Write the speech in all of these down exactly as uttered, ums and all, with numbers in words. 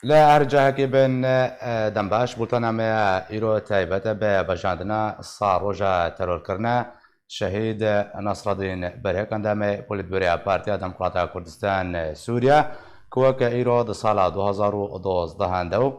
Li her cihekî bin, e, dem baş, bultena me ya îro taybet e bi bejandina sal roja terorkirine Şehîd Nasreddîn Birhik, endamê Polîtbûroya Partiya Demokrata Kurdistan Sûriye, ku weke îro di sala du hazar û dozdeh de û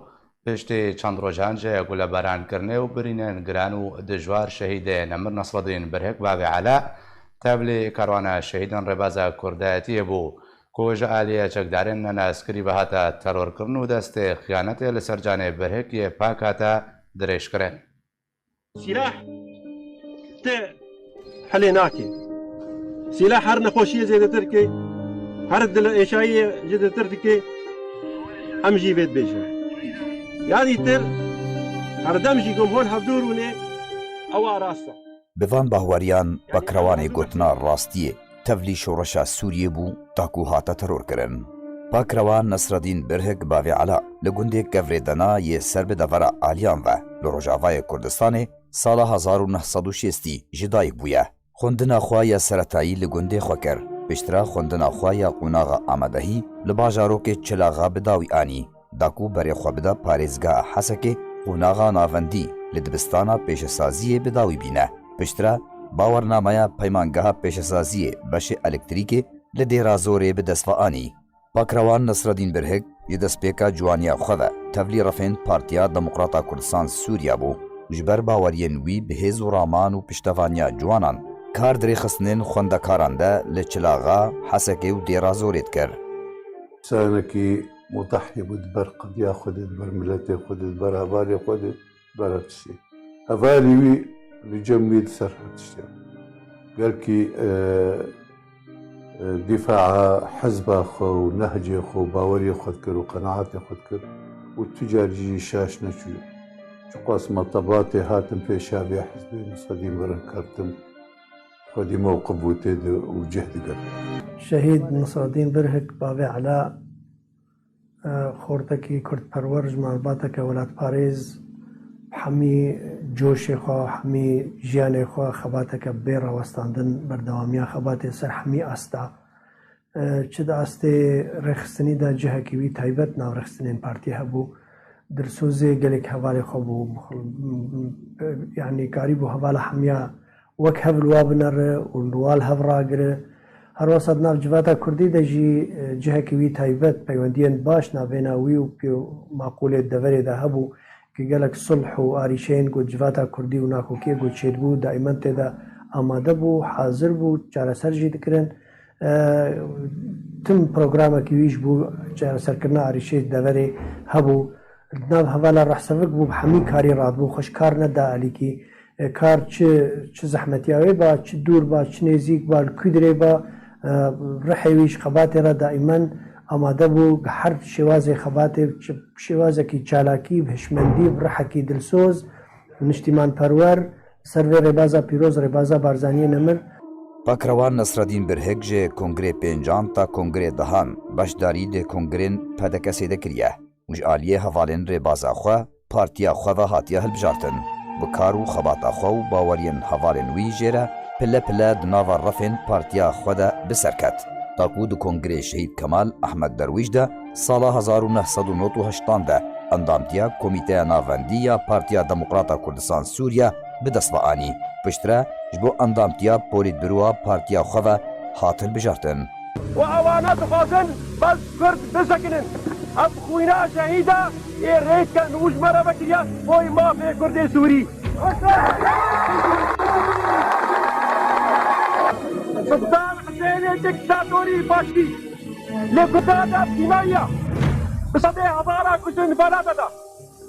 piştî çend rojan ji gulebarankirinê û birînên giran û dijwar şehîdê nemir Nasreddîn Birhik bavê Ela, tevlî karwana şehîdan rêbaza Kurdayetiyê bû, ku ji aliyê çekdarên nenaskirî ve hate terorkirin û destê xiyanetê li ser canê Birhik yê pak hate dirêjkirin. Sîlah te helê nake. Sîlah her nexweşiyê zêdetir dike, her dil êşayiyê zêdetir dike, em jî vê dibêjin. Ya dîtir, herdem jî ku em hol hevdûr bûne, ew a rast e. Bi van bahweriyan Pakrewanê gotina rastiyê tevlî şoreşa Sûriyê bû, ta ku hate terorkirin. Pakrewan Nesreddîn Birhik bavê Ela li gundê Kevrê Dena yê ser bi devera Aliyan ve li rojavayê Kurdistanê sala hezar û neh sed û şêstî ji dayik bûye. Xwendina xwe ya seretayî li gundê xwe kir. Piştre xwendina xwe ya qonaxa amadehî li bajarokê Çilaxa bi dawî anî. Da ku berê xwe bida parêzgeha Hesekê, qonaxa navendî li dibistana pêşesaziyê bi dawî bîne. Piştre bawernameya peymangeha pêşesaziyê beşê elektrîkê li Dêra Zorê bi dest ve anî. Pakrewan Nesreddîn Birhik ji destpêka ciwaniya xwe ve tevlî refên Partiya Demokrata Kurdistan Sûriya bû. Ji ber baweriyên wî bi hêz û raman û piştevaniya ciwanan, kar di rêxistinên xwendekaran de li Çilaxa, Hesekê û Dêra Zorê dikir. Însanekî mudahî bû, di ber qediya xwe de, di ber miletê xwe de, di ber hevalê xwe de, di ber her tiştê. Hevalî wî li cem wî di ser her tiştê. Gelkî, e, e, dîfaa hizba xwe û nehcê xwe û baweriyê xwe dikir û qenaetê xwe dikir û tu car jî şaş neçû. Çiqas me tebatê hatin pêşa vê hizbê, Nesreddîn Birhik ketim, xwedî mewqif bû tê de û cih digirt. Şehîd Nesreddîn Birhik bavê Ela, e, xortekî kurdperwer, ji malbateke welatparêz, hemî coşê xwe, hemî jiyanê xwe xebateke bê rawestandin, berdewamiya xebatê ser hemî asta. E, çi di astê rêxistinî de cihekî wî taybet nav rêxistinên partiyê hebû. Dilsozê gelek hevalê xwe bû. Yanî karîbû hevala hemiya wek hev li wa binere û li wa li hev ragire. Her wesa di nav civata kurdî de jî, e, cihekî wî taybet, peywendiyên baş navbêna wî û pêw maqûlê deverê de hebû, ku gelek sulh û arîşeyên ku civata kurdî û nakokiyê ku çêdibû, daîmen tê de amade bû, hazir bû, çareser jî dikirin. E, tim programekî wî ji bo çareserkirina arîşê deverê hebû. Di nav hevala rehsevik bû, bi hemî karî radibû, xwe ji kar neda alîkî. E, kar çi, çi zehmetiya wê ba, çi dûr ba, çi nêzîk ba, li ku dirê ba, e, rihê wî ji xebatê re daîmen amade bû, bi her şêwazê xebatê, çi şêwazekî çalakî, bi hişmendî, bi rihekî dilsoz, niştîmanperwer, ser vê rêbaza pîroz, rêbaza Barzaniyê nemir. Pakrewan Nesreddîn Birhik ji Kongrê Pêncan ta Kongrê Dehan beşdarî di kongrên P D K'ê de kiriye û ji aliyê hevalên rêbaza xwe, partiya xwe ve hatiye hilbijartin. Bi kar û xebata xwe û baweriyên hevalên wî jê re pile pile di nava refên partiya xwe de bi ser ket. Ta ku di Kongrê Şehîd Kemal Ehmed Derwîş de sala hezar û neh sed û nod û heştan de endamtiya Komîteya Navendî ya Partiya Demokrata Kurdistan Sûriye bi dest ve anî. Piştre ji bo endamtiya Polîtbûroya partiya xwe ve hat hilbijartin. Û ewana dixwazin bes Kurd bisekinin. Ev xwîna şehîda ê rêdken û ji me re vekiriya boy mafê Kurdê Sûrî. Seddam Husênê diktatorî faşî. Lê Kurda da kîmaya. Bi sedê hezara kuştin belada da.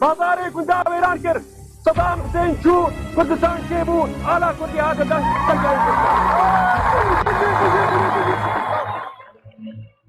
Bazarê gunda wêran kir. Sedam Husên çû Kurdistan çêbû. Ala Kurdî hate da.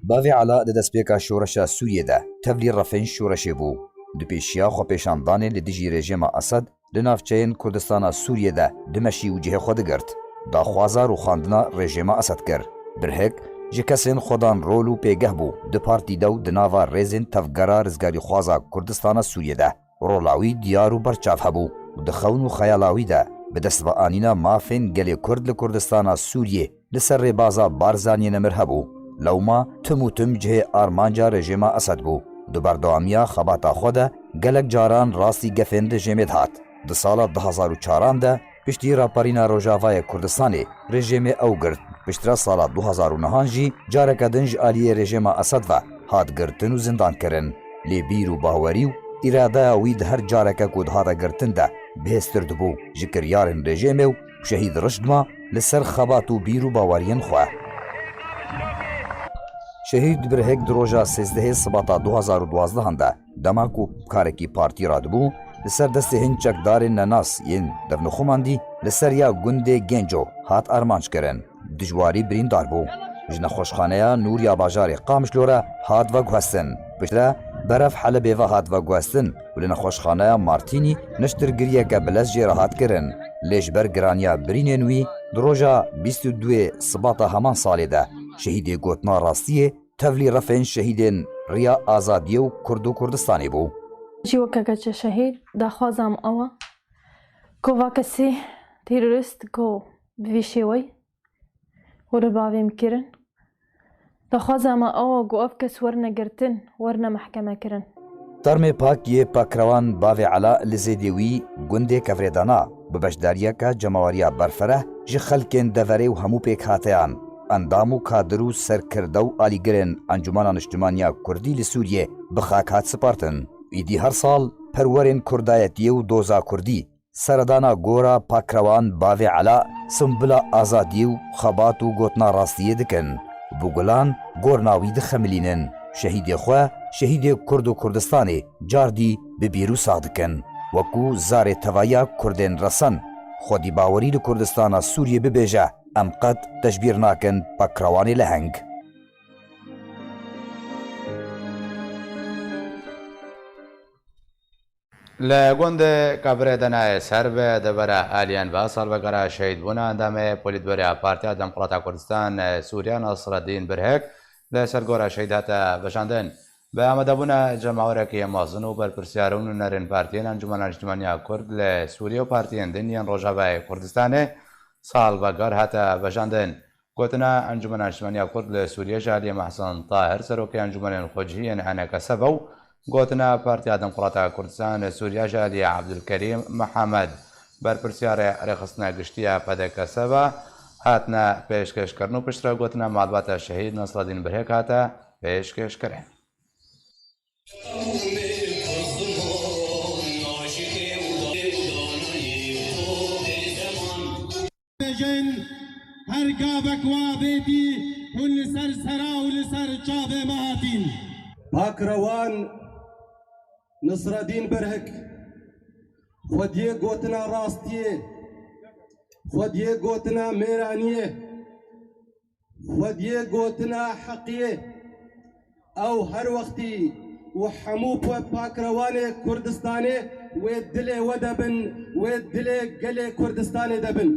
Bavê Ela di destpêka şoreşa Sûriyê de tevlî refên şoreşê bû. Di pêşiya xwepêşandanê li dijî rejîma Esed, di navçeyên Kurdistana Sûriyê de dimeşî û cihê xwe digirt. Daxwaza rûxandina rejîma Esed kir. Birhik ji kesên xwedan rol û pêgeh bû di partî de û di nava rêzên tevgera rizgarîxwaza Kurdistana Sûriyê de rola wî diyar û berçav hebû û di xewn û xeyala wî de bi destveanîna mafên gelê Kurd li Kurdistana Sûriyê li ser rêbaza Barzaniyê nemir hebû. Lewma tim û tim cihê armanca rejîma Esed bû. Di berdewamiya xebata xwe de gelek caran rastî gefên rejêmê dihat. Di sala du hezar û çaran de piştî raperîna Rojavayê Kurdistanê rejêmê ew girt. Piştre sala du hezar û nehan jî careke din ji aliyê rejêma Esed ve hat girtin û zindan kirin. Lê bîr û bawerî û îradeya wî di her careke ku dihate girtin de bihêztir dibû ji kiryarên rejêmê û şehîd rişt ma li ser xebat û bîr û baweriyên xwe. Şehîd Birhek di roja sêzdehê Sibata du hezar û duwazdeh de, dema ku karekî partî radibû, li ser destê hin çekdarên nenas yên devnixumandî li ser ya gundê Genco hat armanc kirin. Dijwarî birîndar bû. Ji nexweşxaneya Nûr ya bajarê Qamişlo re hat veguhestin. Piştre beref Helebê ve hat veguhestin û li nexweşxaneya Martînî niştirgiriyeke bilez jê re hat kirin. Lê ji ber giraniya birînên wî di roja bîst û duyê Sibata heman salê de şehîdê gotina rastiyê tevlî refên şehîdên Riya Azadiyê û Kurd û Kurdistanê bû. Jî weke keçe şehîd, daxwaza me ew e ku va kesî terorîst ku bi vî şêweyî û li bavê min kirin, daxwaza me ew e ku ev kes werine girtin, werine mehkeme kirin. Termê pak yê Pakrewan Bavê Ela li Zêdê wî gundê Kevrêdana bi beşdariyeke cemaweriya berfereh ji xelkên deverê û hemû pêkhateyan, endam û kadir û serkirde û alîgirên Encûmena Niştimaniya Kurdî li Sûriyê bi xak hat spartin. Îdî her sal perwerên kurdayetiyê û doza kurdî seredana gora Pakrewan Bavê Ela, simbula azadiyê û xebat û gotina rastiyê dikin. Bi gulan gorna wî dixemilînin. Şehîdê xwe, şehîdê Kurd û Kurdistanê cardî bi bîr û sax dikin. Wekû zarê tevahiya Kurdên resen, xwedî bawerî li Kurdistana Sûriyê bibêje, em qet teşbîr nakin Pakrewanê leheng. Li gundê Kevrêdanayê ser bi devera aliyên ve salvegera şehîdbûna endamê polîtbûrê ya Partiya Demokrata Kurdistan Sûriye Nasreddîn Birhek li ser gora şehîd hate vejandin. Bi amadebûna cemawerekî mezin û berpirsiyar û nûnerên partiyên Encûmena Niştimaniya Kurd li Sûriye û partiyên din yên Rojavayê Kurdistanê salveger hate vejandin. Gotina Encûmena Niştimaniya Kurd li Sûriye ji aliyê Mehsen Tahir, serokê Encûmenên Xwecihî yên H N K S V û gotina Partiya Demokrata Kurdistan li Sûriye ji aliyê Ebdulkerîm Mihemed, berpirsiyarê rêxistina giştî ya P D K S V, hatine pêşkêşkirin û piştre gotina malbata şehîd Nasreddîn Birhek hate pêşkêşkirin. Bêjin, her gavek we avêtî, hûn li ser sera û li ser çavê me hatîn. Pakrewan Nisredîn Birhik, xwediyê gotina rastiyê, xwediyê gotina mêraniyê, xwediyê gotina heqiyê. Ew her wextî û hemû pa-, pakrewanê Kurdistanê wê dilê we de bin, wê dilê gelê Kurdistanê de bin.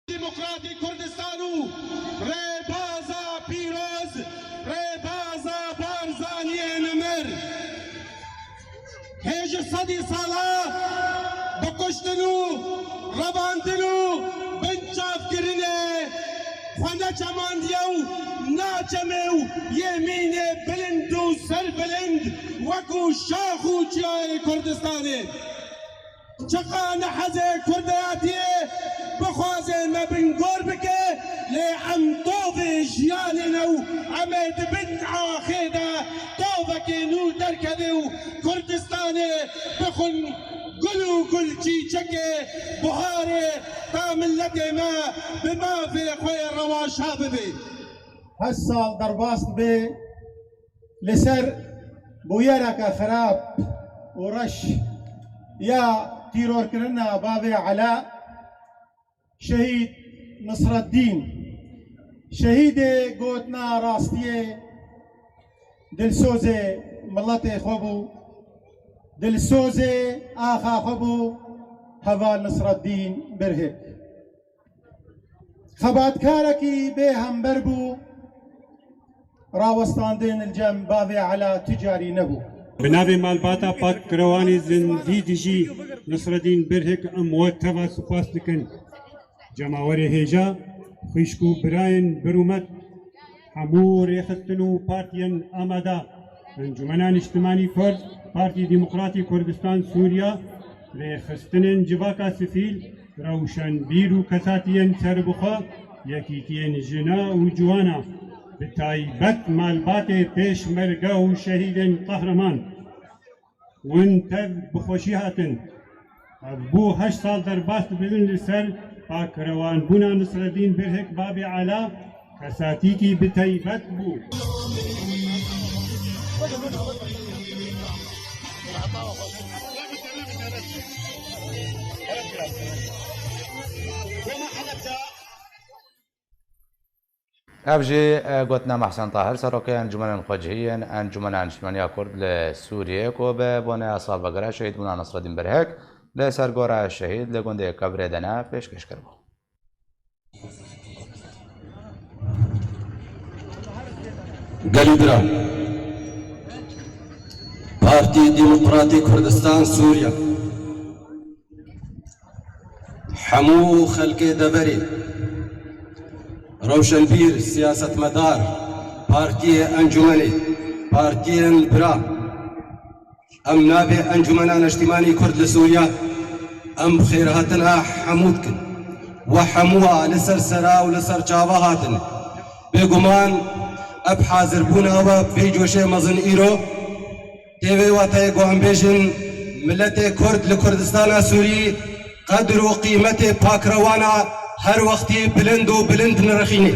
Demokratî Kurdistan û rêbaza pîroz, rêbaza Barzaniyê nemir. Hê ji sedî sala bi kuştin û revandin û binçavkirinê xwe neçemandiye û naçeme û yê mînê bilind û serbilind wekû şax û çiyayê Kurdistanê. Çiqa nehezê kurdayetiyê bixwaze me bingor bike, lê em tovê jiyanê ne û em ê di bin axê de tovekê nû derkeve û Kurdistanê bixwin gul û gul çîçekê buharê ta miletê me bi mafê xwe yê rewaşa bibe. Her sal derbas dibe li ser bûyereke xirab û reş ya tîrorkirina Bavê Ela, şehîd Nisreddîn, şehîdê gotina rastiyê, dilsozê miletê xwe bû, dilsozê axa xwe bû, heval Nisreddîn Birhik. Xebatkarekî bêhember bû, rawestandin li cem Bavê Ela tu carî nebû. Bi navê malbata Pakrewanê zindî dijî Nisredîn Birhik em we teva spas dikin. Cemawerê hêja, xwişk û birayên birûmet, hemû rêxistin û partiyên amada, Encûmena Niştimanî Kurd, Partî Demokratî Kurdistan Sûriya, rêxistinên civaka sivîl, rewşenbîr û kesatiyên serbixwe, yekîtiyên jina û ciwana, bi taybet malbatê pêşmerge û şehîdên qehreman. Hûn tev bi xweşî hatin. Ev bû heşt sal derbas dibin li ser pakrewanbûna Nisredîn Birhik Babê Ela, kesatîkî bi taybet bû. Ev jî, e, gotina Mehsen Tahir, serokê Encûmenên Xwecihî yên Encûmena Niştimaniya Kurd li Sûriyê, ku bi boneya salvegera şehîdbûna Nesreddîn Birhik li ser gora şehîd li gundê Kevrê de ne, pêşkêş kiribû. Gelî bira, Partî Demokratî Kurdistan Sûriye, hemû xelkê deverê, rewşenbîr, siyasetmedar, partiyê, encûmenê, partiyên bira, em navê Encûmena Neştîmanî Kurd li Sûriye, em xêrhatina hemû dikin. We hemû wa li ser sera û li ser çava hatin. Bêguman ev hazirbûna we vê coşê mezin îro tê vê wateyê ku em bêjin, miletê Kurd li Kurdistana Sûrî qedir û qîmetê pakrewana her wextî bilind û bilind nirxînê.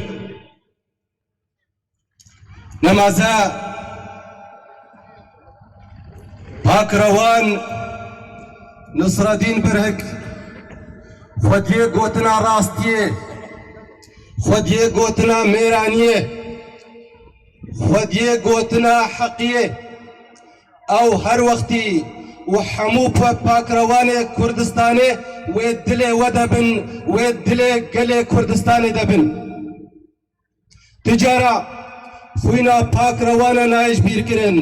Nemaze pakrewan Nisredîn Birhik xwediyê gotina rastiyê, xwediyê gotina mêraniyê, xwediyê gotina heqiyê. Ew her wextî û hemû pa-, pakrewanê Kurdistanê wê dilê we de bin, wê dilê gelê Kurdistanê de bin. Ti cara xwîna pakrewana nayê ji bîr kirin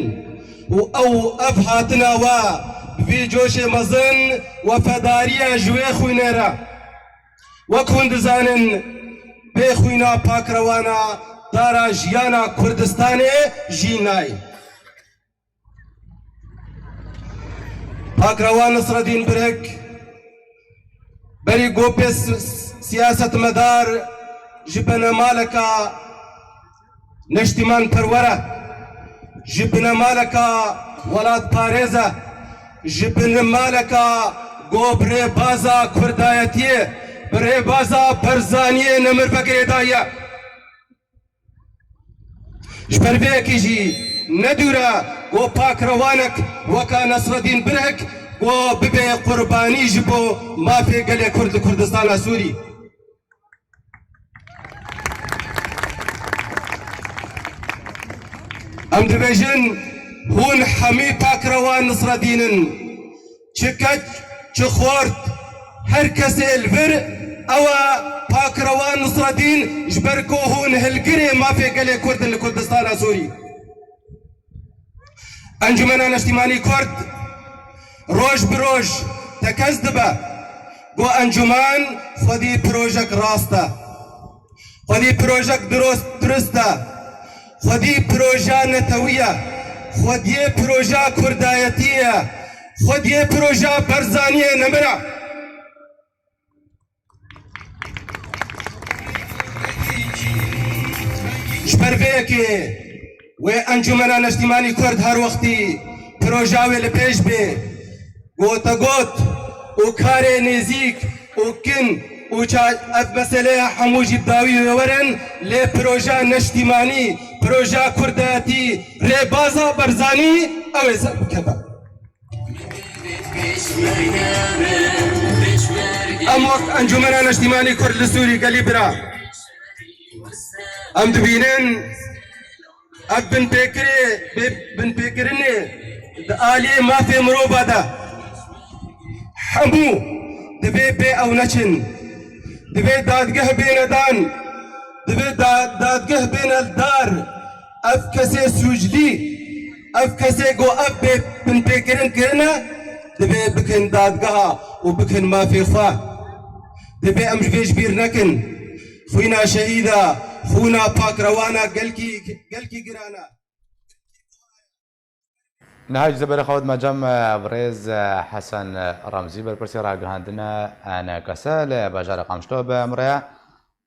û ew ev hatina we bi vî coşê mezin wefedariya ji wê xwînê re. Wek hûn dizanin, bê xwîna pakrewana dara jiyana Kurdistanê jî nayê. Pakrewan Nisredîn Birhik berî ku bê s-, s-, siyasetmedar ji benemaleka neştîmanperwer e, ji binemaleka welatparêz e, ji binemaleka ku bi rêbaza kurdayetiyê, bi rêbaza berzaniyê nemir vegirêdaye. Ji ber vê yekê jî ne dûr e ku pakrewanek weka Nesredîn Birhik ku bibe qurbanî ji bo mafê gelê Kurd li Kurdistana Sûrî. Em dibêjin, hûn hemî pakrewan Nisredîn in. Çi keç, çi xort, her kesê li vir, ew e pakrewan Nisredîn, ji ber ku hûn hilgirê mafê gelê Kurd in li Kurdistana Sûrî. Encûmena Neştîmanî Kurd roj bi roj tekez dibe. Ku encûmen xwedî projek rast e. Xwedî projek durust, durust e. Xwedî proja netewî ye. Xwediyê proja kurdayetî ye. Xwediyê proja berzaniyê nemir e. Ji ber vê yekê wê Encûmena Neştîmanî Kurd her wextî proja wê li pêş bê. Gotegot û karê nêzîk û kin û ça-, ev meseleya hemû jî bi dawî wê werin, lê proja neştîmanî, proja kurdayetî, rêbaza Barzanî ew ê ser bikeve. Em wek Encûmena Neştîmanî Kurd li Sûrî, gelî bira, em dibînin ev binpêkirê, bê-, binpêkirinê di aliyê mafê mirova de hemû divê bê ew neçin. Divê dadgeh bêne dan, divê da-, dadgeh bêne dar. Ev kesê sûclî, ev kesê ku ev bê binpêkirin kirine, divê bikin dadgeha û bikin mafê xwe. Divê em ji vê ji bîr nekin. Xwîna şehîda, xwîna pakrewana gelkî, gelkî giran e. Niha ji berê xwe dime cem, e, birêz, e, Hesen, e, Remzî, berpirsê ragihandina, e, N K S li bajarê Qamişlo bi em re ye.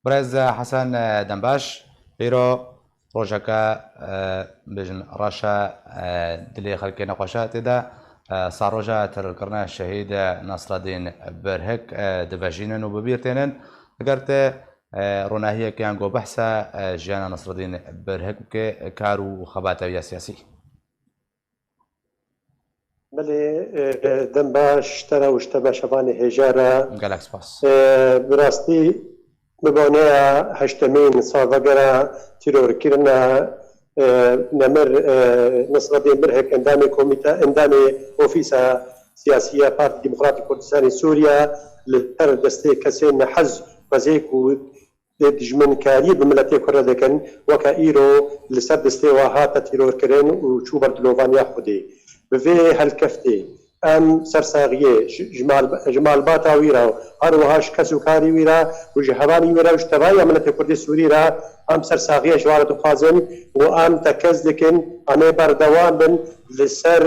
Birêz, e, Hesen, e, dembaş, pêro rojeke, e, bêjin reş e, e, dilê xelkê nexweş e tê de, e, sed roja terorkirina şehîd, e, Nasreddîn Birhik, e, divejînin û bi bîr tênin. Eger te, e, ronahiyek yan ku behsa, e, jiyana Nasreddîn Birhik bike, kar û xebata wî ya siyasî. Belê, e, dem baş, ji te re û ji te beşevanê hêja re. Gelek spas. E, bi rastî, bi boneya heştemîn salvegera tîrorkirina, e, nemir, e, Nasreddîn Birhik, endamê komîte, endamê ofîsa siyasî ya Partî Demokratîk Kurdistanê Sûriye, li ser destê kesên nehez xwezê ku dê dijminkariyê bi miletê Kurd re dikin, weke îro li ser destê wa hate tîrorkirin û çû ber dilovaniya Xwedê. Bi vê helkeftê em sersaxiyê ji, ji mal, ji malbata wî re, her wiha ji kes û karî wî re û ji hevalî wî re û ji tevahiya miletê Kurdê Sûrî re em sersaxiyê ji wan re dixwazin û em tekez dikin, em ê berdewam bin li ser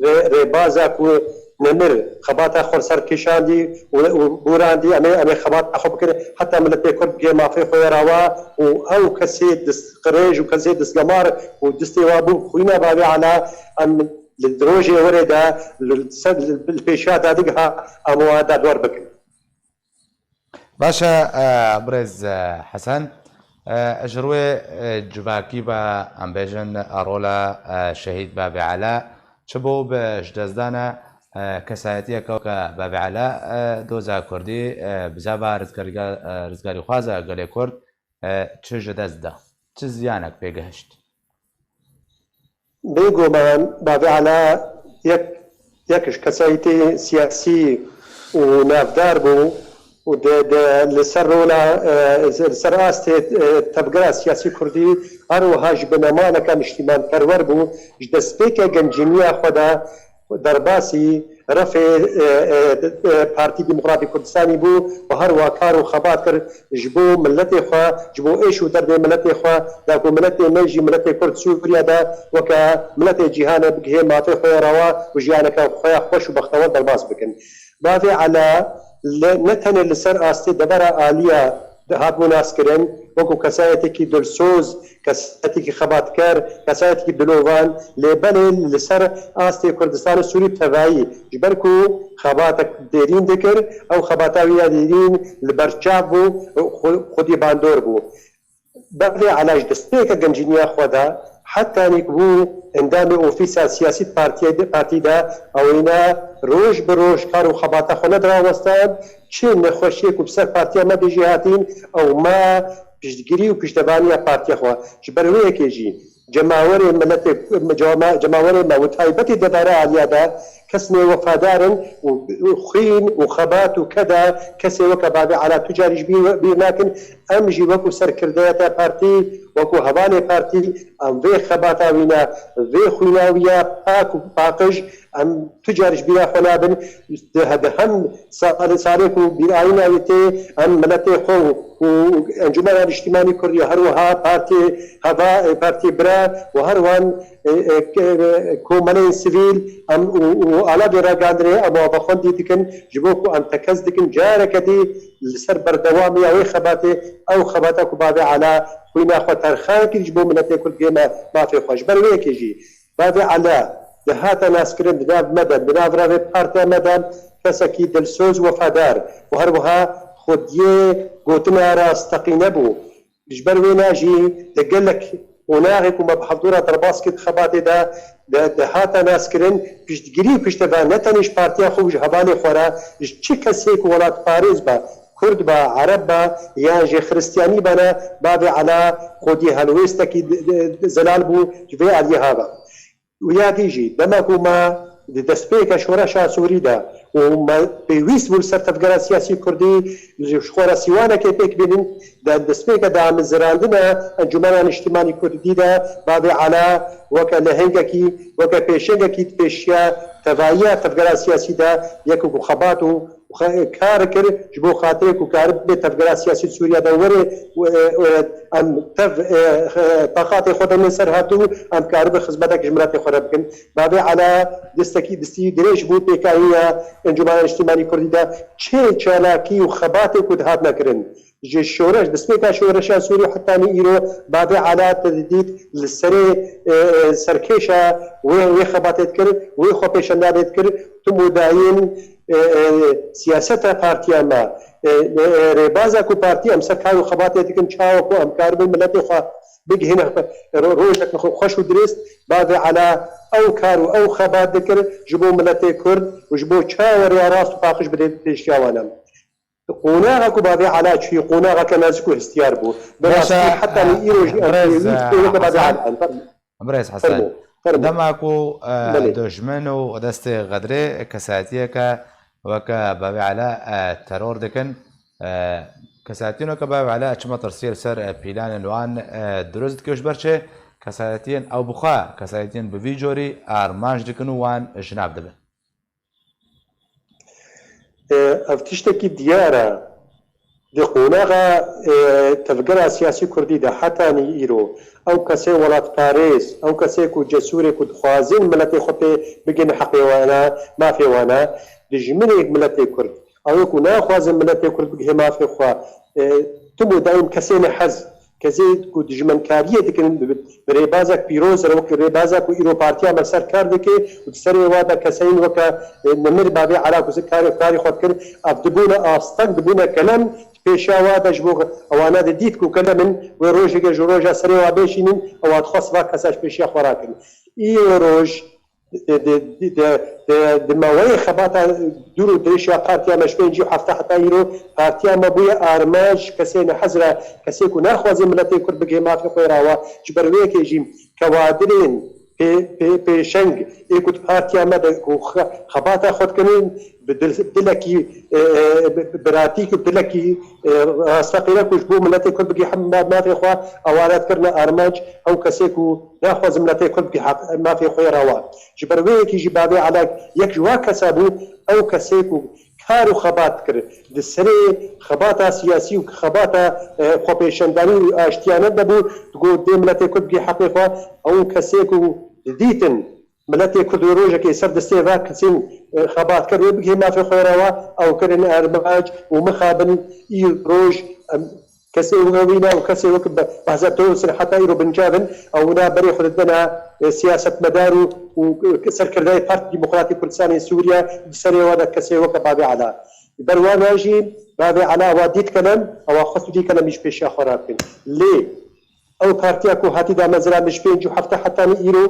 rê-, rêbaza ku nemir xebata xwe li ser kişandî û, û borandî, em ê, em ê xebata xwe bikin, heta miletê Kurd bigihê mafê xwe ya rawa û ew kesê destqirêj û kesê destgemar û destê wa bû xwîna Bavê Ela, em li rojê werê de li ser, li pêşiya dadigeha em wan derdor bikin. Baş e, e, birêz, e, Hesen, e, ji rûyê, e, civakî ve em bêjin, e, rola, e, şehîd Bavê Ela çi bû bi ji destdana, e, kesayetiyeke weke Bavê Ela, e, doza Kurdî, e, bizava rizgarîga-, e, rizgarîxwaza gelê Kurd, e, çi ji dest da? Çi ziyanek pê gihişt? Bêguman Bavê Ela yek, yek ji kesayetê siyasî û navdar bû û di, di, li ser rola, e, li ser astê, e, tevgera siyasî Kurdî, her wiha ji binemaleke niştîmanperwer bû, ji destpêke gencîniya xwe de derbasî refê, e, e, e, Partî Demokratîk Kurdistanî bû û her wiha kar û xebat kir ji bo miletê xwe, ji bo êş û derdê miletê xwe, da ku miletê me jî, miletê Kurd Sûriye de weke miletê cîhanê bigihê mafê xwe ya rawa û jiyaneke xwe ya xweş û bextewer derbas bikin. Bavê Ela li, ne tenê li ser astê devera aliya hatibû naskirin, wekû kesayetekî dilsoz, kesayetekî xebatker, kesayetekî dilovan, lê belê li ser astê Kurdistanê Sûrî tevayî, ji ber ku xebatek dêrîn dikir, ew xebata wî ya dêrîn li ber çav bû, xwe-, xwedî bandor bû. Bavê Ela ji destpêka gencîniya xwe de, hetanî ku bû endamê ofîsa siyasî partiyê de, partî de, ewîna roj bi roj kar û xebata xwe nedirawestan, çi nexweşiyê ku bi ser partiya me de jî hatîn, ew ma piştgirî û piştevaniya partiya xwe. Ji ber wê yekê jî cemawerê miletê, cema-, cemawerê me û taybetî devera aliya de kesnê wefadar in û xwîn û xebat û keda kesê weke Bavê Ela tu carî ji bîr, bîr nakin. Em jî wekû serkirdeyeta partî, wekû hevalê partî, em vê xebata wî ne, vê xwîna wî ya pak û paqij, em tu car ji bîra xwe nabin. Di, di hem sa-, salê ku bîrayîna wî tê, em miletê xwe û, û Encûmena Niştîmanî Kurdî, her wiha partê heva, partê bira û her wan, e, e, ke-, e, komeleyên sivîl, em û, û alavê ragihandinê em ava xwendî dikin, ji bo ku em tekez dikin, careke dî li ser berdewamiya wê xebatê, ew xebata ku Bavê Ela xwîna xwe terxan kir ji bo miletê Kurd bigihê ma-, mafê xwe. Ji ber wê yekê jî Bavê Ela dihate naskirin di nav me de, di nav revê partiya me de kesekî dilsoz, wefadar û her wiha xwediyê gotina rasteqîne bû. Ji ber wê ne jî di gelek qonaxê ku me bi hevdû re derbas kir di xebatê de, de, dihate naskirin, piştgirî û pişteva ne tenê ji partiya xwe û ji hevalê xwe re, ji çi kesê ku welatparêz be, Kurd be, Ereb be, yan jî Xiristiyanî be ne, Bavê Ela xwedî helwêstekî di, di, di zelal bû ji vê aliyê ha ve. Û ya dî jî, dema ku me di destpêka şoreşa Sûrî de û me pêwîst bû li ser tevgera siyasî Kurdî ji xwe re sîwanekê pêk bînin, di destpêka damezirandina Encûmena Niştîmanî Kurdî de Bavê Ela weke lehengekî, weke pêşengekî di pêşiya tevahiya tevgera siyasî de yek ku xebat û kar kir ji bo xatirê ku karibe tevgera siyasî li Sûriye de were, em tev taqatê xwe de ser hatû, em karibe xizmetek ji miletê xwe re bikin. Bavê Ela destekî distî dirêj bû pêkaniya Encûmena Niştimanî Kurdî de çi çalakî û xebatê ku dihatine kirin. Ji şoreş, destpêka şoreşa Sûrî hetanî îro bavê Ela te didît li serê, e, e, serkêşa wê, wê xebatê dikir, wê xwe pêşendanê dikir, tim û dayîn, e, e, siyaseta partiya me, e, e, e, rêbaza ku partiya em ser kar û xebatê dikin, çawa ku em karibin miletê xwe bigihîne ro-, rojek xwe xweş û dirêst, bavê Ela ew kar û ew xebat dikir ji bo miletê Kurd û ji bo çawa rêya rast û paqij bidê pêşiya wan em. Qonaxa ku bavê Ela çûyî, qonaxeke nazik û hestiyar bû. Bi Baş e, rastî hetanî e, îro jî em birêz, pêwîst e, pê weke bavê Hesen. Ela in. Birêz Hesen. Fermo, fermo. Dema ku, e, Belê. Dojmin û destê xedrê kesayetiyeke weke bavê Ela, e, teror dikin, e, kesayetiyên weke bavê Ela çi metirsiyê li ser, e, pîlanên wan, e, dirust dike û ji ber çi kesayetiyên ew bi xwe, kesayetiyên bi vî corî armanc dikin û wan ji nav dibin. E, ev tiştekî diyar e. Di qonaxa, e, tevgera siyasî kurdî de hetanî îro ew kesê welatparêz, ew kesê ku cesûrê ku dixwazin miletê xwe pê bigihîne heqê wana, mafê wana, dijminê miletê kurd, ew ê ku naxwazin miletê kurd bigihê mafê xwe, e, tim û daîm kesê nehez, kesê ku dijminkariyê dikin bi, bi rêbazek pîroz re, wekî rêbaza ku îro partiya me ser kar dike û di serê wa de keseyên weke, e, Nemir bavê Ela ku karê, karê xwe dikir, ev dibûne asteng, dibûne kelem, di pêşiya wa de ji bo ewana didît ku kelem in, wê rojeke ji roja serê wa bêşînin, ewa dixwest va kesa ji pêşiya xwe rakin. Îro roj, di, di, di, di, di, di meweyê xebata dûr û dirêj ya partiya me ji pêncî û hefta heta îro, partiya me bûye armanc kesê nehez re, kesê ku naxwaze miletê Kurd bigihê mafê xwe ra wa. Ji ber wê yekê jî kewadirên pê-, pê-, pêşeng ê ku di partiya me de ku xe-, xebata xwe dikirin, bi dil-, dilekî, e, e, bi, bi biratî ku dilekî, e, rasteqîne ku ji bo miletê Kurd bigihê ma-, mafê xwe, ewana dikirine armanc ew kesê ku naxwaze miletê Kurd bigihê mafê xwe ra wa. Ji ber wê yekî jî bavê Ela yek ji wa kesa bû, ew kesê ku kar û xebat dikir. Di serê xebata siyasî û xebata, e, xwepêşandanî û aştiyane de bû, digot dê miletê Kurd bigihê heqê xwe, ew kesê ku didîtin miletê Kurd wê rojekê ser destê va kesên, e, xebatkar wê bigihê mafê xwe ra wa, ew kirin armanc û mixabin î roj, em, kesê weke wî ne û kesê weke be-, behsa Tewsir heta îro bincav in, ew wina berê xwe didine, e, siyasetmedar û, û, e, serkirdeyê Partî Demokratîk Kurdistanê Sûriye, di serê wa de kesê weke bavê Ela. Ber wana jî bavê Ela ewa dît kelem, ewa xwest û dî kelem jî pêşiya xwe rakin. Lê ew partiya ku hatî damezrandin ji pêncî û hefta hetanî îro,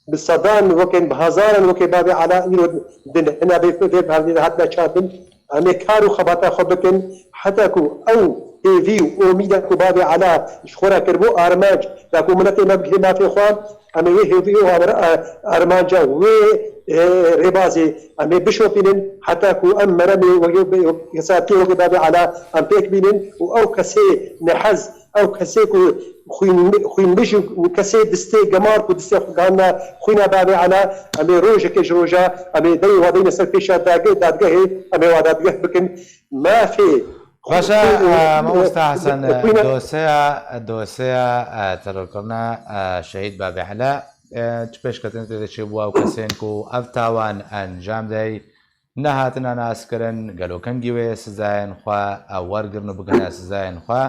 bi sedan wekên, bi hezaran wekê bavê Ela îro din hina vê, vê hevdî de hatine çandin. Em ê kar û xebata xwe bikin, heta ku ew hêvî û omîda ku bavê Ela ji xwe re kiribû armanc, da ku miletê me bigihê mafê xwe, em ê wê hêvî û amira-, armanca wê, e, rêbazê em ê bişopînin, heta ku em meremê wekî, kesatiyê wekî bavê Ela em pêk bînin û ew kesê nehez, ew kesê ku xwîn-, xwînmij û kesê distê gemar ku distê xwe gihana xwîna bavê Ela, em ê rojekê ji roja, em ê derê wa deyne ser pêşa dage-, dadgehê, em ê wa dadgeh bikin. Mafê Baş e, xwîn-, e, mamosta Hesen, xwîna doseya, doseya, e, terorkirina, e, şehîd bavê Ela, e, çi pêşketin tê de çêbû ew kesên ku ev tawan encam dey, nehatine naskirin, gelo kengî wê sizayên xwe, e, wergirin û bigihine sizayên xwe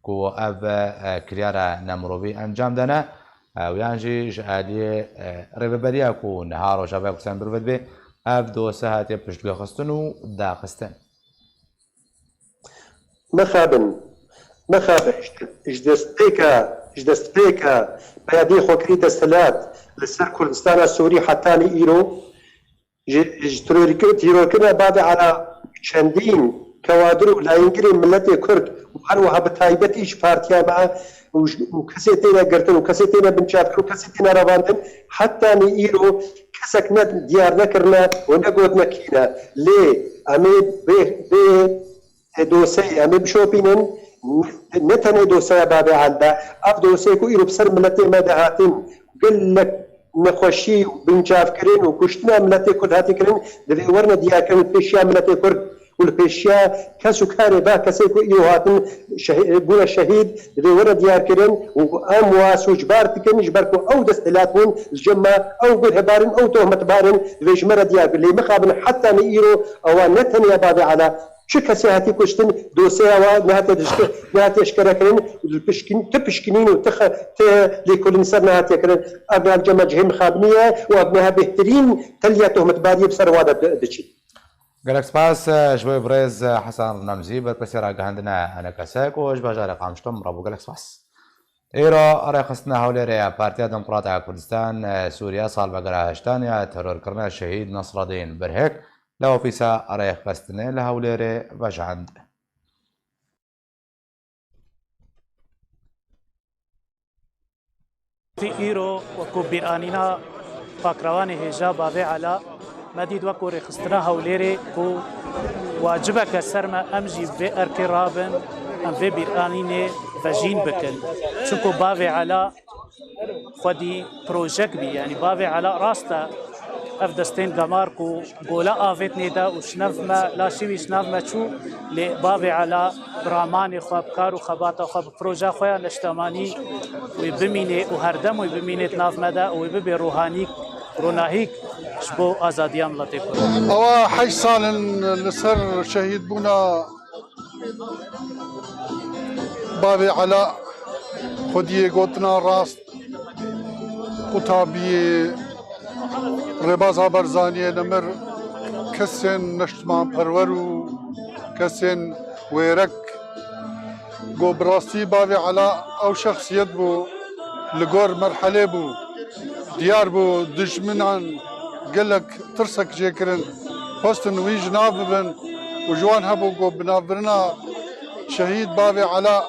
ku ev, e, kiryara nemirovî encam dane, e, û yan jî ji aliyê, e, rêveberiya ku niha Rojavaya Kurdistan bi rû ve dibe, ev dosye hatiye piştgûxistin û daxistin. Mixabin, mixabin, ji destpêka, ji destpêka peyadî xwekirî desthilat li ser Kurdistana Sûrî hetanî îro, ji, ji terorkir-, terorkirina bavê Ela çendîn kewadir û layîngirên miletê Kurd û her wiha bi taybetî ji partiya me û ji, û kesê têne girtin û kesê têne binçavkirin û kesê têne revandin, hetanî îro kesek ne diyar nekirine û negotine kî ne. Lê em ê vê, vê e, dosyayê em ê bişopînin, ne tenê dosyeya bavê Ela, ev dosyeyê ku îro bi ser miletê me de hatin, gelek nexweşî û binçavkirin û kuştina miletê Kurd hatî kirin, divê werine diyarkirin pêşiya miletê Kurd. Û li pêşiya kes û karê va kesê ku îro hatin şehî-, bûne şehîd, divê were diyarkirin û em wa sûcbar dikin, ji ber ku ew desthilat bûn, ji cem me ew guhrebar in, ew tohmetbar in, divê ji me re diyar bin. Lê mixabin heta ne îro ewa ne tenê ya bavê Ela, çi kesê hatî kuştin, dosyeya wa nehatiye dişke-, nehatiye eşkerekirin, tu pişkin-, tu pişkinîn û tu xe-, tu lêkolîn ser nehatiye kirin. Ev niha li cem me cihê mixabinî ye û ev niha bêhtirîn teliya tohmetbariyê bi ser wa de di-, diçî. Gelek spas, ji bo birêz Hesan Remzî, berpirsê ragihandine Enekesek û ji bajarê Qamişlo min re bû. Gelek spas. Îro rêxistina Hewlêrê ya Partiya Demokrata ya Kurdistan, Sûriye, salvegera heştan ya terorkirina Şehîd Nasreddîn Birhik li ofîsa rêxistinê li Hewlêrê vejand. Îro wekû bîranîna pakrewanê hêja bavê Ela, me dît wekû rêxistina Hewlêrê ku wacibeke ser me, em jî vê erkê rabin, em vê bîranînê vejîn bikin. Çunku bavê Ela xwedî projek bî, yanî bavê Ela rast e, ev destên gemar ku gola avêt nêda û şinev me, laşî wî şinev me çû, lê bavê Ela bi ramanê xwe, bi kar û xebata xwe, bi proja xwe ya neştemanî wê bimînê û herdem wê bimînê di nav me de û wê bibê rohanîk, ronahîk ji bo azadiya miletê Kurd. Ewa heşt sal in li ser şehîdbûna bavê Ela, xwediyê gotina rast, qutabiyê Rêbaza Barzaniyê nemir, kesên neştimanperwer û kesên wêrek. Go bi rastî bavê Ela ew şexsiyet bû, li gor merhelê bû, diyar bû, dijminan gelek tirsek jê kirin, xwestin wî ji nav bibin û ji wan hebû ku bi navbirina şehîd bavê Ela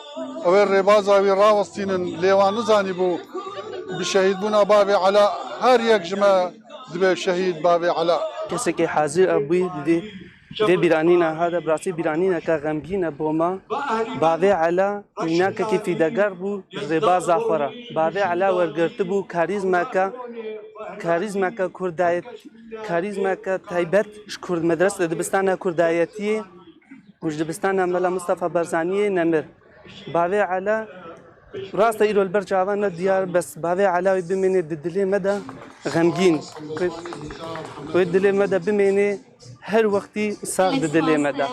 ew ê rêbaza wî rawestînin, lê wan nizanîbû bi şehîdbûna bavê Ela her yek ji me dibe şehîd bavê Ela. Kesekî hazir e bûyî di vê bîranîna hade, bi rastî bîranîneke xemgîn e bo me. Bavê Ela mînakekî fîdeger bû rêbaza xwe re. Bavê Ela wergirtibû karîzmeke, karîzmeke kurdayet-, karîzmeke taybet ji kurd, medrese dibistana kurdayetiyê û ji dibistana Mela Mistefa Barzaniyê nemir. Bavê Ela, rast e îro li ber çavan ne diyar, bes bavê Ela wê bimêne di dilê me de xemgîn. Wê, wê dilê me de bimêne her wextî sax di dilê me de.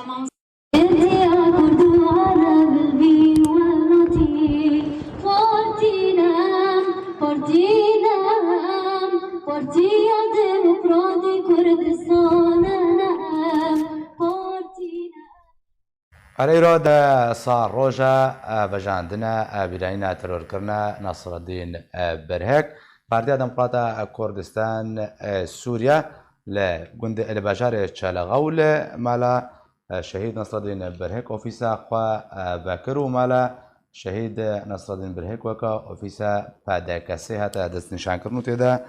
Erê îro de sal roja, e, vejandine, e, bîranîna terorkirina Nasreddîn, e, Berhek. Partiya Demokrata Kurdistan, e, Sûriye li gundê, li bajarê Çelexa û li mala, e, Şehîd Nasreddîn Berhek ofîsa xwe, e, vekir û mala Şehîd Nasreddîn Berhek weke ofîsa P D K S hate destnîşankirin û tê de,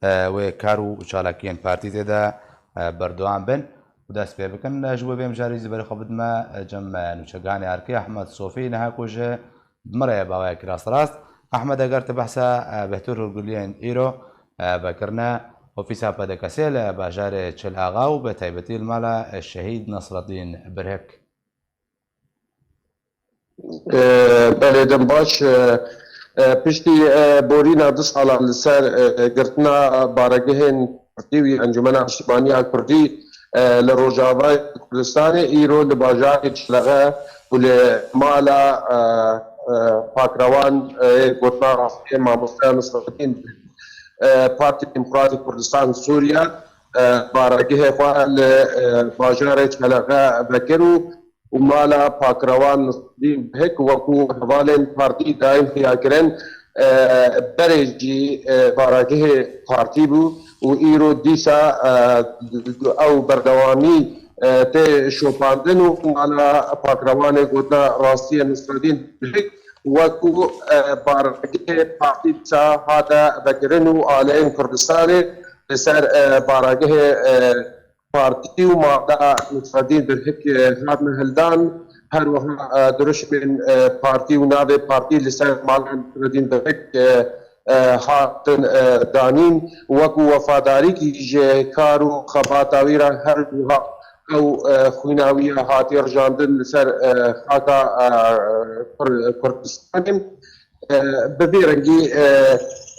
e, wê kar û çalakiyên partî tê de, e, berdewam bin û dest pê bikin. Ji bo vê mijarê jî berê xwe bidime, e, cem, e, nûçeganê erkê Ehmed Sofî, niha ku ji bi me re ye bi awayekî rasterast. Ehmed, eger tu behsa, e, bêhtir hûrguliyên îro, e, vekirine ofîsa P D K S li bajarê Çil Axa û bi taybetî li mala, e, Şehîd Nasreddîn Birhek. E, belê, dem baş. E, e, piştî, e, borîna du salan li ser, e, girtina baregehên partî û Encûmena Niştimanî ya Kurdî, e, li Rojavayê Kurdistanê, îro li bajarê Çelexe û li mala, e, e, pakrewan, e, gotina rastiyê mamoste Nisretîn, e, Partî Demokratîk Kurdistan Sûriye, e, baregehê xwe li, e, bajarê Çelexe vekir û û mala pakrewan Nisreddîn Bihik wekû hevalên partî dayîn xuya kirin, e, berê jî, e, baragihê partî bû û îro dîsa, e, ew berdewamî, e, tê şopandin û mala pakrewanê gotina rastiyê Nisreddîn Bihik wekû, e, baragihê partî dîsa hate vekirin û aliyên Kurdistanê li ser, e, baragihê, e, partî û mala Nisreddîn Birhik, e, hatine hildan, her wiha, e, dirûşmên, e, partî û navê partî li ser mala Nisreddîn Birhik, e, e, hatin, e, danîn, wekû wefadarîkî ji kar û xebata wî re her wiha, ew, e, xwîna wî ya hatiye rijandin li ser, e, xaka, e, Kur-, Kurdistanê. E, bi vî rengî, e,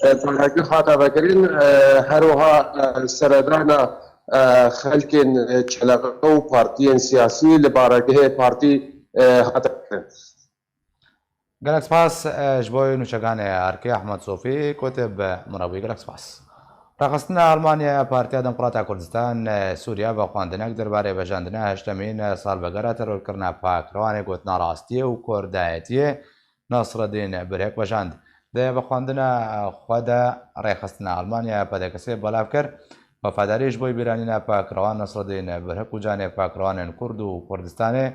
e, parêzgeh hate vekirin, e, her wiha, e, seredana, e, xelkên, e, çeleqe û partiyên siyasî li baregehê partî, e, hate kirin. Gelek spas, e, ji bo nûçeganê Erkê Ehmed Sofî, ku te bi min re bûyî. Gelek spas. Rêxistina Almanya ya Partiya Demokrata Kurdistan, e, Sûriye vexwendinek derbarê vejandina heştemîn, e, salvegera terorkirina Pakrewanê gotina rastiyê û kurdayetiyê Nasreddîn Birhik vejand. Di vexwendina, e, xwe de Rêxistina Almanya ya P D K'ê belav kir, wefadarî ji bo bîranîna Pakrewan Nasreddîn Birhik û canê Pakrewanên Kurd û Kurdistanê.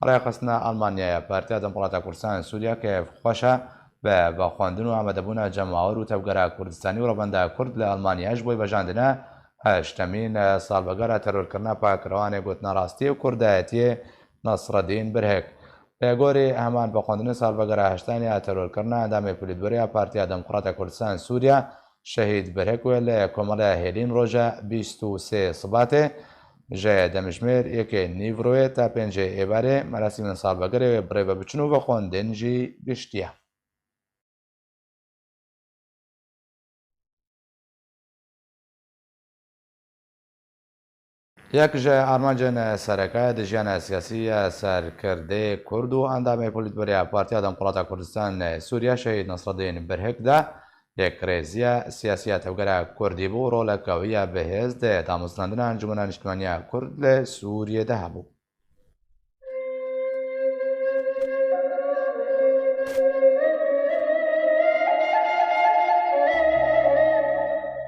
Rêxistina Almanya ya Partiya Demokrata Kurdistan Sûriye kêfxweş e bi vexwendin û amadebûna cemawer û tevgera Kurdistanî û revenda Kurd li Almanya ji bo vejandina heştemîn salvegera terorkirina Pakrewanê gotina rastiyê û kurdayetiyê Nasreddîn Birhik. Li gorî heman vexwendinê salvegera heştan ya terorkirina endamê polîtbûrê ya Partiya Demokrata Kurdistan Sûriye, Şehîd Birhik wê li Komela Hêlîn roja bîst û sê Sibatê ji demjimêr yekê nîvroyê ta pêncê êvarê merasîmên salvegerê wê bi rê ve biçin û vexwendin jî giştiye. Yek ji armancên sereke di jiyana siyasî ya serkirdeyê Kurd û endamê polîtbûrê ya Partiya Demokrata Kurdistan Sûriye Şehîd Nasreddîn Birhik de yekrêziya siyasî ya tevgera Kurdî bû û roleke wî ya bihêz di damezrandina Encûmena Niştimaniya Kurd li Sûriyê de hebû.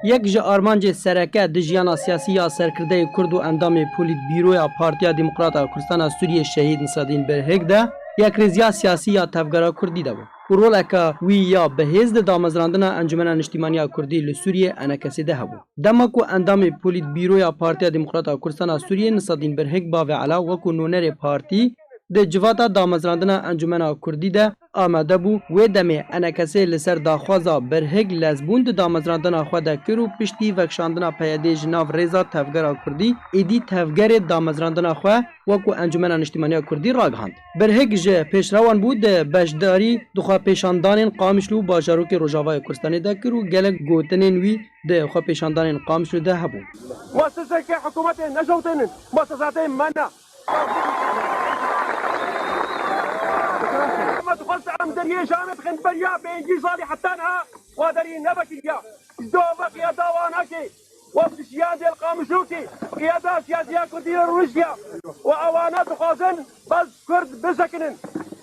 Yek ji armancê sereke di jiyana siyasî ya serkirdeyê Kurd û endamê Polîtbîroya Partiya Demokrata Kurdistana Sûriyê Şehîd Nisredîn Birhik de yekrêziya siyasî ya tevgera Kurdî de bû û roleke wî ya bihêz di damezrandina Encûmena Niştîmaniya Kurdî li Sûriyê, E N K S'ê de hebû. Dema ku endamê Polîtbîroya Partiya Demokrata Kurdistana Sûriyê Nisadîn Birhik Bavê Ela wekû nûnerê partî di civata damezrandina Encûmena Kurdî de amade bû, wê demê E N K S'ê li ser daxwaza Birhik lezbûn di damezrandina xwe de kir û piştî vekişandina P Y D'ê ji nav rêza tevgera Kurdî, êdî tevgerê damezrandina xwe wekû Encûmena Niştîmaniya Kurdî ragihand. Birhik ji pêşrewan bû di beşdarî di xwepêşandanên Qamişlo û bajarokê Rojavayê Kurdistanê de kir û gelek gotinên wî di xwepêşandanên Qamişlo de hebû. Muesseseke hikûmetê neşewtênin, muessesatê me ne. Me dixwest em deriyê Şamê bixin beriya pêncî salî heta niha xwe derî nevekiriya. Ji dova qiyada wana kê. Wek şiyan dêl Qamişlo kê, qiyada siyasiya Kurdî li Rûsya û ewana dixwazin bes Kurd bisekinin.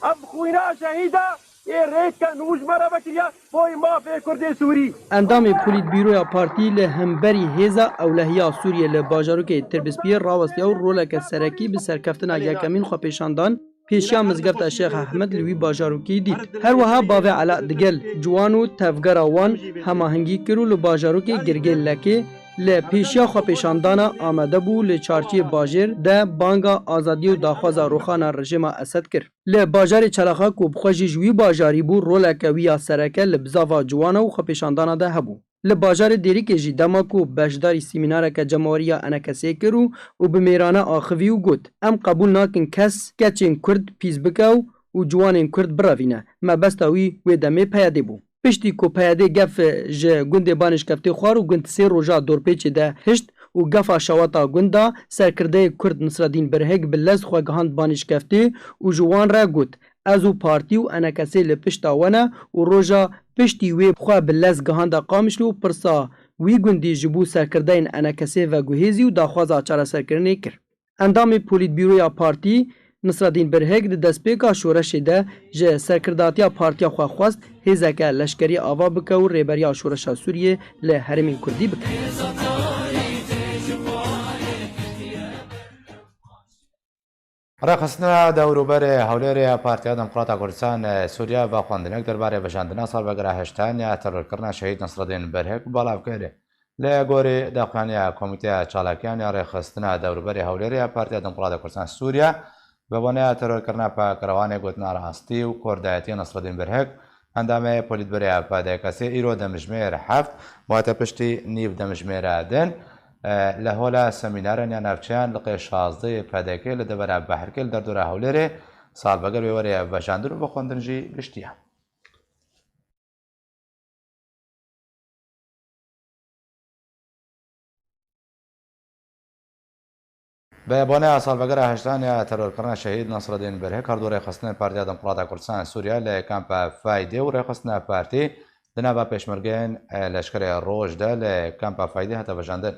Ev xwîna şehîda ê rêdke nû ji me re vekiriya boy mafê Kurdê Sûrî. Endamê Polîtbîroya Partî li hemberî hêza ewlehiya Sûriyê li bajarokê Tirbispiyê rawestiya û roleke serekî bi serkeftina yekemîn xwepêşandan pêşiya Mizgefta Şêx Ehmed li wî bajarokî dît. Her wiha Bavê Ela digel ciwan û tevgera wan hemahengî kir û li bajarokê Girgê Lekê li pêşiya xwepêşandana amade bû, li çarçiyê bajêr de banga azadiyê û daxwaza rûxana rejêma Esed kir. Li bajarê Çelaxa ku bi xwe jî ji wî bajarî bû, roleke wî ya sereke li bizava ciwana û xwepêşandana de hebû. Li bajarê Dêrikê jî dema ku beşdarî sîmînareke cemawerî ya E N K S'ê kir û, û bi mêrane axivî û got, Em qebûl nakin kes keçên Kurd pîs bike û, û ciwanên Kurd birevîne. Mebesta wî wê demê P Y D'ê bû. Piştî ku P Y D'ê gef ji gundê Banêşkeftê xwar û gund sê roja dorpêçê de hişt û gefa şewata gund da, serkirdeyê Kurd Nisredîn Birhik bi lez xwe gihand Banêşkeftê û ji wan re got, Ez û partî û E N K S'ê li pişta we ne û roja piştî wê xwe bi lez gihanda Qamişlo û pirsa wî gundî ji bo serkirdeyên E N K S'ê veguhêzî û daxwaza çareserkirinê kir. Endamê Polîtbîroya Partî Nisredîn Birhik di destpêka şoreşê de ji serkirdatiya partiya xwe xwest hêzeke leşkerî ava bike û rêberiya şoreşa Sûriyê li herêmên Kurdî bike. Rêxistina dewrûberê Hewlêrê ya Partiya Demokrata Kurdistan, e, Sûriye vexwendinek derbarê vejandina salvegera heştan ya terorkirina şehîd Nasreddîn Birhik belav kir. Li gorî daxuyaniya Komîteya Çalakiyan ya Rêxistina Dewrûberê Hewlêrê ya Partiya Demokrata Kurdistan Sûriye, bi boneya terorkirina Pakrewanê gotina rastî û kurdayetiyê Nasreddîn Birhik, endamê Polîtbûroya P D K'ê îro demjimêr heft, wate piştî nîv demjimêra din, e, li hola semînaran ya navçeyan li qê şazdehê P D K li devera Behrikê li derdora Hewlêrê salveger wê were vejandin û vexwendin jî giştiye. Bi boneya salvegera heştan ya terorkirina şehîd Nasreddîn Birhik, her du rêxistinên Partiya Demokrata Kurdistan Sûriye li kampa Feydê û rêxistina partî di nava pêşmergeyên, e, Leşkerê Roj de li kampa Feydê hate vejandin.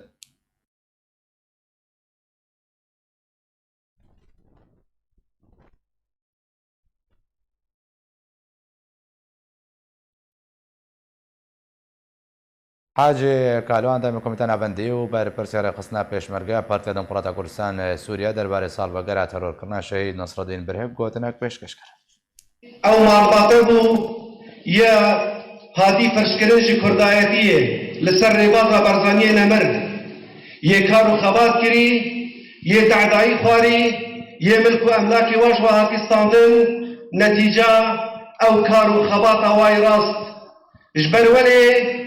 Hacî Kalo, endamê Komîteya Navendî û berpirsê rêxistina Pêşmerge ya Partiya Demokrata Kurdistan Sûriye derbarê salvegera terorkirina şehîd Nasreddîn Birhik gotinek pêşkêş kir. Ew malbate bû ya hatî firçkirin ji kurdayetiyê li ser rêbaza Barzaniyê nemir. Yê kar û xebat kirî, yê tehdayî xwarî, yê milk û emlakê wa ji we hatî standin, netîca ew kar û xebata wa yê rast. Ji ber welê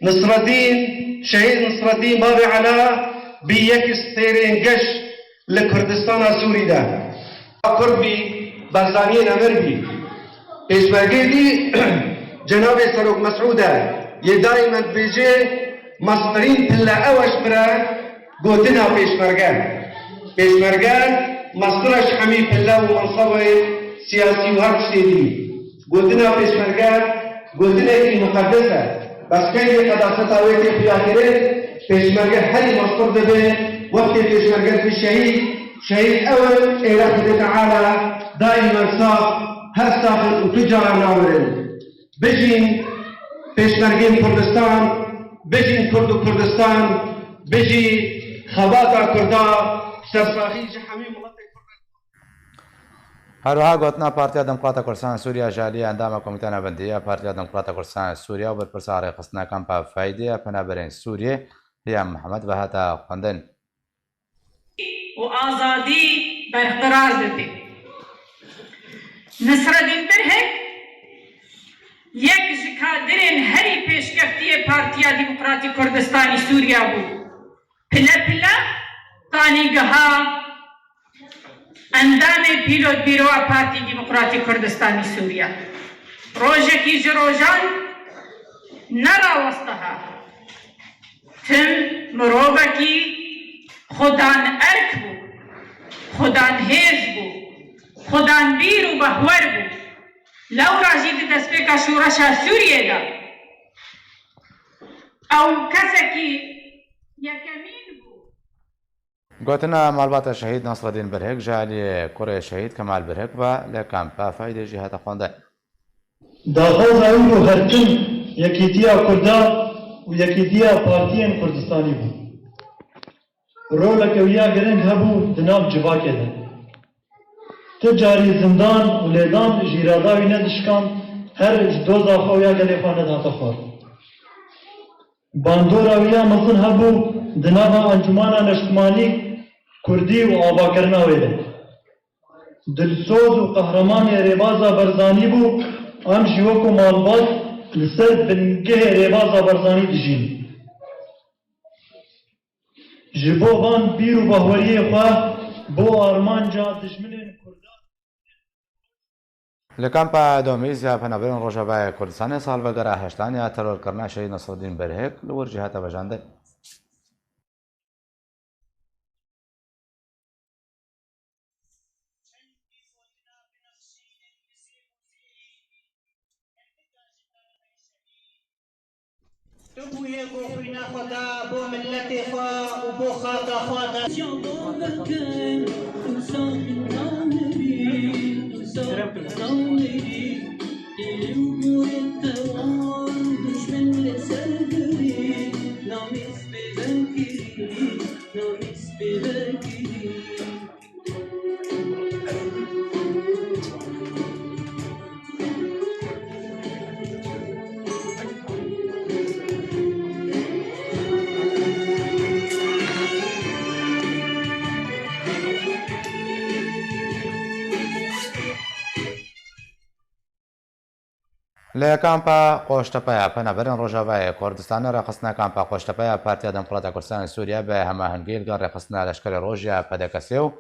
Nisreddîn, şehîd Nisreddîn Bavê Ela bî yek ji stêrên geş li Kurdistana Sûrî de. Kurd bî, Barzaniyê nemir bî. Pêşmergê dî cenabê Serok Mesûd e, yê daîmen dibêje, mestirîn pille ew e ji bire gotina pêşmerge. Pêşmerge mestir e ji hemî pille û mensebê siyasî û her tiştê dî. Gotina pêşmerge gotinekî muqedes e. Bes kengî qedaseta wê tê xuyakirin, pêşmerge herî mestir dibe, wextê pêşmerge dibe şehîd, şehîd ew in, êre Xwedê Teala daîmen sax, her sax in û tu cara namirin. Bijîn pêşmergên Kurdistan, bijîn Kurd û Kurdistan, bijî xebata Kurda, sersaxî ji hemî miletê Kurd. Her wiha gotina Partiya Demokrata Kurdistan Sûriye ji aliyê endama Komîteya Navendî ya Partiya Demokrata Kurdistan Sûriye û berpirsa rêxistina kampa Feydê ya penaberên Sûriyê, Hiyam Mihemed ve hate xwendin. û azadî berqerar bibe. Nisredîn Birhik yek ji kadirên herî pêşkeftiyê Partiya Demokratîk Kurdistanî Sûriye bû. Pile pile tanî giha endamê Pîrotbîroya Partî Demokratîk Kurdistanî Sûriye. Rojekî ji rojan ne rawestiha. Tim mirovekî xwedan erk bû, xwedan hêz bû, xwedan bîr û behwer bû. Lewra jî di destpêka şoreşa Sûriyê de ew kesekî yekemîn bû. Gotina malbata şehîd Nasreddîn Birhik ji aliyê kurê şehîd Kemal Birhik ve li kampa Feydê jî hate xwendin. Daxwaza wî bû her tim yekîtiya Kurda û yekîtiya partiyên Kurdistanî bû. Roleke wî ya giring hebû di nav civakê de. Ti carî zindan û lêdan ji îrada wî nedişkand, her ji doza xwe û ya gelê xwe nedihate xwar. Bandora wî ya mezin hebû di nava Encûmena Neştimanî Kurdî û avakirina wê de. Dilsoz û qehremanê rêbaza Barzanî bû, em jî wekû malbat li ser bingehê rêbaza Barzanî dijîn. Ji bo van bîr û bahweriyê xwe, bo armanca dijminên Kurdan. Li kampa Domîz ya Penaberên Rojavayê Kurdistanê salvegera heştan ya terorkirina şehîd Nasreddîn Berhik li wir jî hate vejandin. Tu bûye ku xwîna xwe da bo miletê xwe û bo xaka xwe da. Li kampa Qoştepe ya Penaberên Rojavayê Kurdistanê rêxistina kampa Qoştepe ya Partiya Demokrata Kurdistanê Sûriye bi hemahengî li gel rêxistina Leşkerê Roj ya P D K S û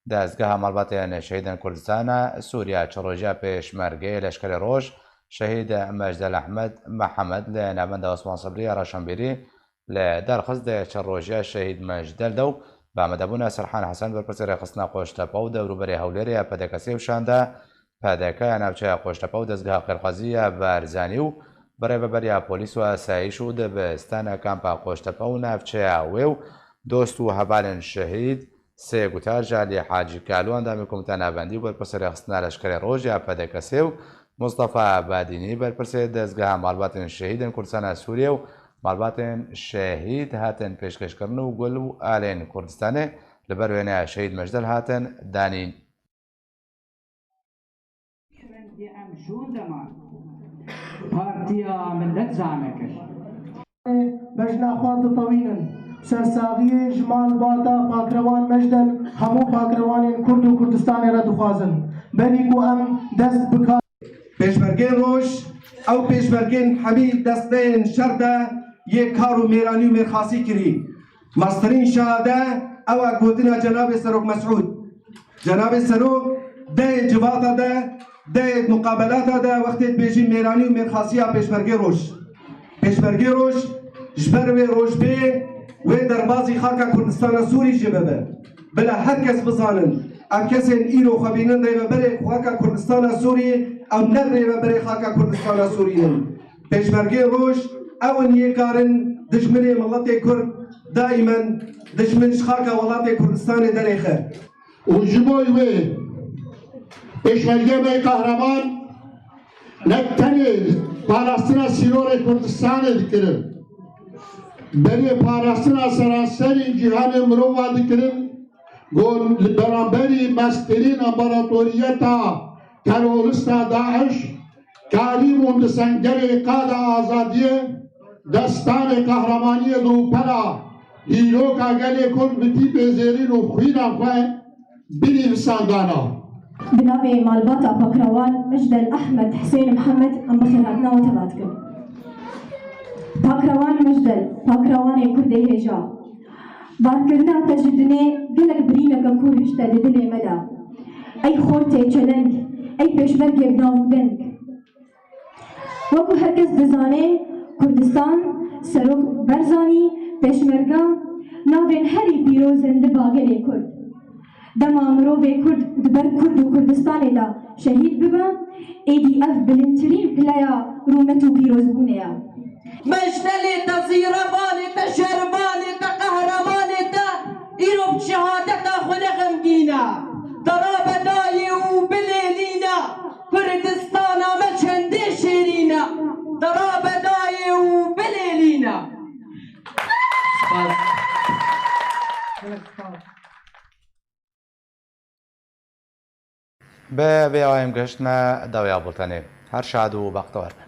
Dezgeha Malbatên Şehîdên Kurdistana Sûriye çi rojiya Pêşmergeyê Leşkerê Roj Şehîd Mecdel Ehmed Mihemed li Navenda Osman Sebrî ya Reşanbîrî li Derxist de çi rojiya Şehîd Mecdel de û bi amadebûna Serhan Hesen berpirsê rêxistina Qoştepe û dewrûberê Hewlêrê ya P D K S û şanda P D K ya navçeya Qoştepe û dezgeha Qêrxwazî ya Barzanî û birêveberiya polîs û asayîş û dibistana kampa Qoştepe û navçeya wê û dost û hevalên şehîd sê gutar ji Alî Hacî Kalo endamê Komîta Navendî û berpirsê rêxistina Leşkerê Roj ya P D K S û Mustafa Badînî berpirsê dezgeha malbatên şehîdên Kurdistana Sûriyê û malbatên şehîd hatin pêşkêşkirin û gul û alên Kurdistanê li ber wêneya Şehîd Mecdel hatin danîn. Em şûn deman. Partiya Millet zane kir. Bejna xwe ditewînin. Sersaxiyê ji malbata Pakrewan Mecdel hemû pakrewanên Kurd û Kurdistanê re dixwazin. Berî ku em dest bi kar Pêşmergên roj, ew pêşmergên hemî desteyên şer de yê kar û mêranî û mêrxasî kirî. Mestirîn şahade ew e gotina Cenabê Serok Mesûd. Cenabê Serok, dehê civata de, dehê muqabelata de wextê dibêjî mêranî û mêrxasiya Pêşmergê Roj. Pêşmergê Roj ji ber wê roj bê, wê derbazî xaka Kurdistana Sûrî jî bibe. Bila her kes bizanin, ev kesên îro xwe bînin rêveberê xaka Kurdistana Sûrî, ew ne rêveberê xaka Kurdistana Sûrî in. Pêşmergê roj, ew in yê karin dijminê miletê Kurd, daîmen dijmin ji xaka welatê Kurdistanê derêxe. Û ji bo wê pêşmergê me qehreman ne tenê parastina sînorê Kurdistanê dikirin, belê parastina seranserî cîhanê mirova dikirin, ku li beramberî mestirîn împaratoriyeta terorista DAIŞ karîbûn di sengerê qada azadiyê, destanê qehremaniyê dûpela dîroka gelê Kurd bi tîpê zêrîn û xwîna xwe binivîsandana. Bi navê malbata Pakrewan Mecdel Ehmed Husên Mihemed em bi xêrhatina we teva dikin. Pakrewan Mecdel, Pakrewanê Kurdê hêja. Barkirina te ji dinê gelek birîneke kûr hişte di dilê me de. Ey xortê çeleng, ey pêşmergê bi nav û deng. Wekî her kes dizane, Kurdistan, Serok Barzanî, Pêşmerge, navên herî pîroz in li ba gelê Kurd. Dema mirovê Kurd di ber Kurd û Kurdistanê de şehîd bibe, êdî ev bilindtirîn pileya rûmet û pîrozbûnê ye. Mecdelê te, zîrevanê te, şervanê te, qehremanê te îro bi şehadeta xwe ne xemgîn e. Te rabe dayê û bilêlîne. Kurdistana me çendê şêrîn e. Te rabe dayê û bilêlîne. Spas. Bi vê awayê em gihiştine dawiya bultenê. Her şad û bextewar bin.